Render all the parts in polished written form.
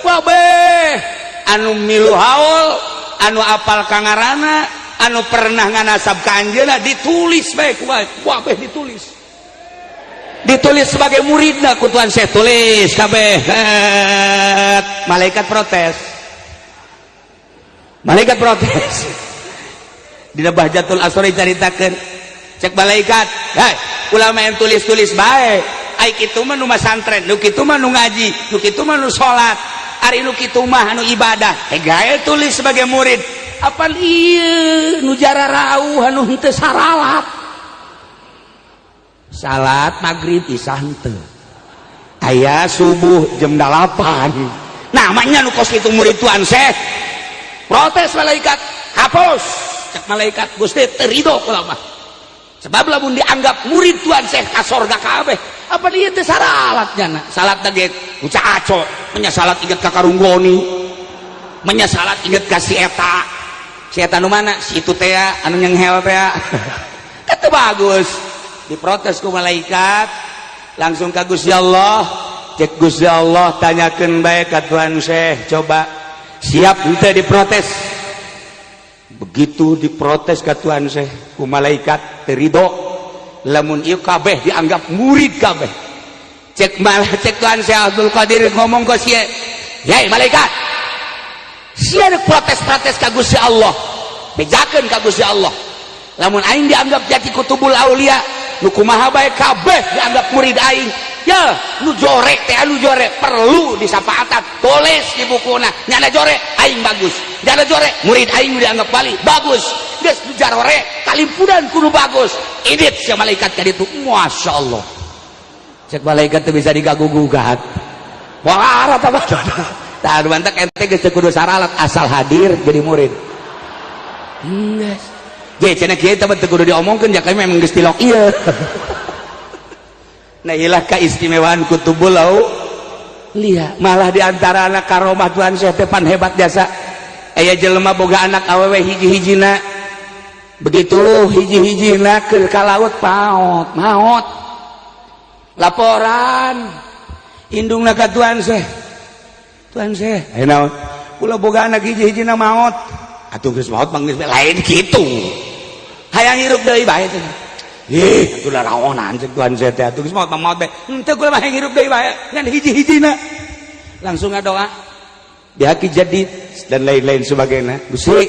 Kabeh anu milu haul, anu apal kangarana, anu pernah nganasab ka anjeunna, ditulis bae ku kabeh, ditulis, ditulis sebagai muridna ku Tuan Syekh, tulis kabeh. Malaikat protes, malaikat protes. Dina Bahjatul Asrori caritakeun, cek malaikat, "Hei, ulama yang tulis-tulis bae, ai kitu mah nu masantren, nu kitu mah nu ngaji, nu kitu mah nu salat, ari nu kitu mah anu ibadah, gae tulis sebagai murid. Apan ieu nu jararauh, anu henteu saralat, salat maghrib, isya henteu, aya subuh jam 8, namanya nu kos kitu murid Tuan Syekh?" Protes malaikat, hapus. Cek malaikat, "Gusti, teu ridho kula mah, sebab lamun dianggap murid Tuan Syekh ka sorga kabeh. Apa dia teh saralat jana, salat ge aco, menya salat inget ka karunggoni, menya salat inget ka si eta, si eta nu mana, si itu teh anu nyenghel teh." Kata bagus, diprotes ku malaikat langsung ka Gusti Allah. Cek Gusti Allah, "Tanyakeun bae ka Tuan Syekh, coba siap henteu diprotes?" Begitu diprotes ka Tuan Syekh ku malaikat, teu ridho lamun ieu kabeh dianggap murid kabeh. Cek malah cek Tuan Syekh Abdul Qadir ngomong ke sia, "Yai malaikat, sia protes-protes ka Gusti Allah, bejakeun ka Gusti Allah, lamun aing dianggap jadi kutubul aulia, nu kumaha bae kabeh dianggap murid aing. Ya nu jorek teh, anu jorek perlu disapaatan, tulis di bukuna nyana jorek aing bagus, nyana jorek murid aing dianggap wali bagus. Geus nu jarore kalimpudan kudu bagus." Idit si malaikat ka ditu. Masya Allah, cek malaikat teu bisa diganggu gugat. Wah, apa tah mantak ente geus teu kudu saralat, asal hadir jadi murid. Geus ge cenah kieu teh teu kudu diomongkeun, ja kami memang geus tilok ieu. Nah, ilah keistimewaan kutubul aulia. Malah di antara anak karomah Tuan Syekh teh pan hebat jasa. Aya jelema boga anak awewe hiji-hijina. Begitu hiji-hijina keur ka laut, paot, maot. Laporan indungna ka Tuan Syekh. "Tuan Syekh, aya naon?" "Kula boga anak hiji-hijina maot." "Atuh geus maot mah geus." "Lain kitu. Hayang hirup deui bae teh." "Ih, atuh laraonan," cek Tuan Syekh teh, "atuh geus maot mah maot bae." "Henteu, kula mah hayang hirup deui bae, ngan hiji-hijina." Langsung ngadoa bihaki jadid dan lain-lain sebagainya. "Gusti,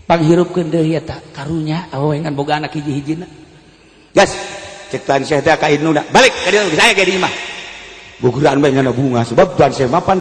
panghirupkeun deui eta, karunya awewe ngan boga anak hiji-hijina." "Gas," cek Tuan Syekh teh ka indungna, "balik ka dieu, saya ge di imah." Guguran bae ngana bunga, sebab Tuan Syekh mapan